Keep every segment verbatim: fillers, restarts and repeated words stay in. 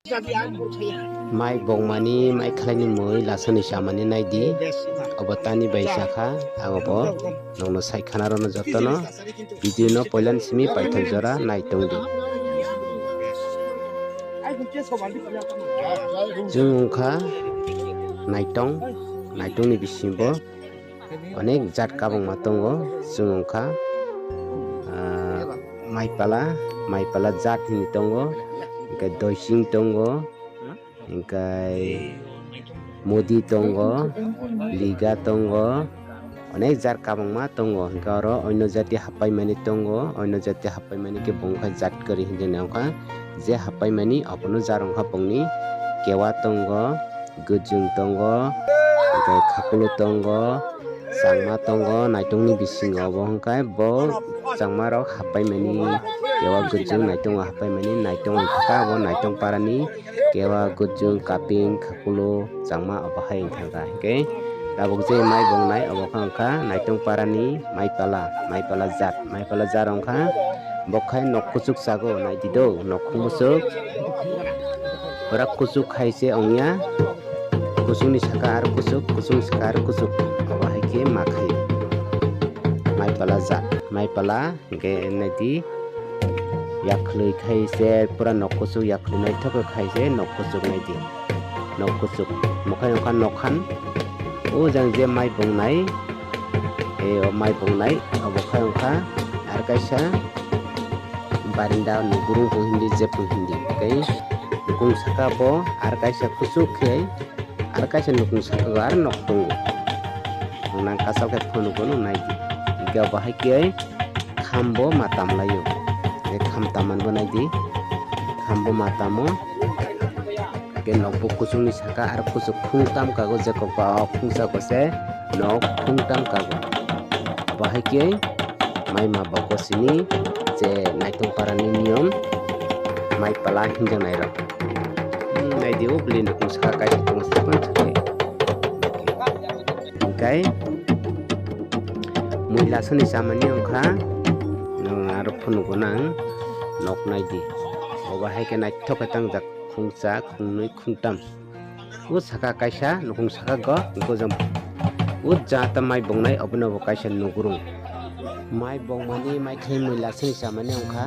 Mai bongmani, mai khlaini mui lasani chamani naidi. Obo tani bai chakha, ang obo nokno sai khana rwno jotono. Video no poilani simi paithak jora nai tongdi. Chwng wngkha naitong, naitongni bisingo onek jat kabangma tongo. Chwng wngkha, ah, maipala, maipala jat hwnwi tongo, hwnkhe doising tongo, hwnkhe modi tongo, liga tongo, onek jat kabangma tongo. Hwnkhe oro oino jati happaimani tongo, oino jati happaimani khe bo wngkha jat kwrwi hinwi wngkha. Je happaimani obono jar wngkha bongni kewa tongo, gujung tongo, hwnkhe khakulu tongo, changma tongo, naitongni bisingo obo hwnkhe bo changmarok happaimani, kewa gujung naitongo happaimani, naitong wngkha bo naitong parani kewa gujung kaping khakulu changma obo hai wngkha hwnkhe tabuk je mai bongnai obo kha wngkha naitong parani maipala, maipala jat, maipala jat wngkha. Bo khai nok kuchuk chago, naidi do, nok khung muchuk. Pura kuchuk khai se ongya. Kuchukni saka aro kuchuk, kuchukni saka aro kuchuk. Obo hai khe ma khai. Maipala jat, maipala hwnkhe naidi. Yakhwlwi khai se pura nok kuchuk, yakhwlwi naithok khe khai se nok kuchuk naidi. Nok kuchuk. Mokhai wngkha nokhan. O jang je mai bongnai. E, o mai bongnai, obo khai wngkha ar kaisa barinda, nugurung bo hindi, jepung hindi. Tei nukung saka bo ar kaisa kuchuk khe, ar kaisa nukung saka o ar nok tongo. Nang kachal khe phunuk bono naidi. Hingke obo hai khe kham bo ma tamlaio. E, kham tamman bo naidi. Kham bo ma tamo. Hingke nokbo kuchukni saka aro kuchuk khung tam kago, je kokba o khung sako se nok khung tam kago. Abo hai khe mai ma boko sini je naitong parani niyom mai pala hinjaknai rok. Hmm, naidi o bwlwi nukung saka kaisa tongo, sakon sakhe. Hingkai mui lasani chamani wngkha, nwng aro phunugo nang nok naidi. Obo hai khe naithok khe tangjak khungsa, khungnwi, khungtam. O saka kaisa nukung saka go, hingke o jang o jata mai bongnai obono bo kaisa nugurung. Mai bongmani, mai khlai mui lasani chamani wngkha,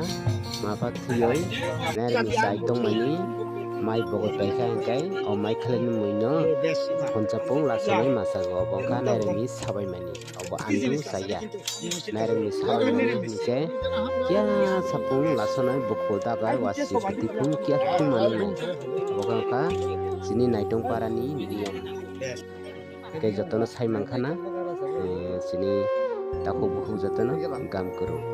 mapha thwiwi nairokni chai tongmani, mai bogwi paikha hingkai o mai khlaini muino khunchapung lasanai masago, obo wngkha nairokni sabaimani. Obo andu saya. Nairokni sabaimani hingke kiya sapung lasonai bukhuk dagai wasi bwtwi phung kiya phung manwi nai. Obo wngkha chini naitong parani niyom. Tei jotono sai mankha na, eh, chini takhuk bukhuk jotono gam kwrwng.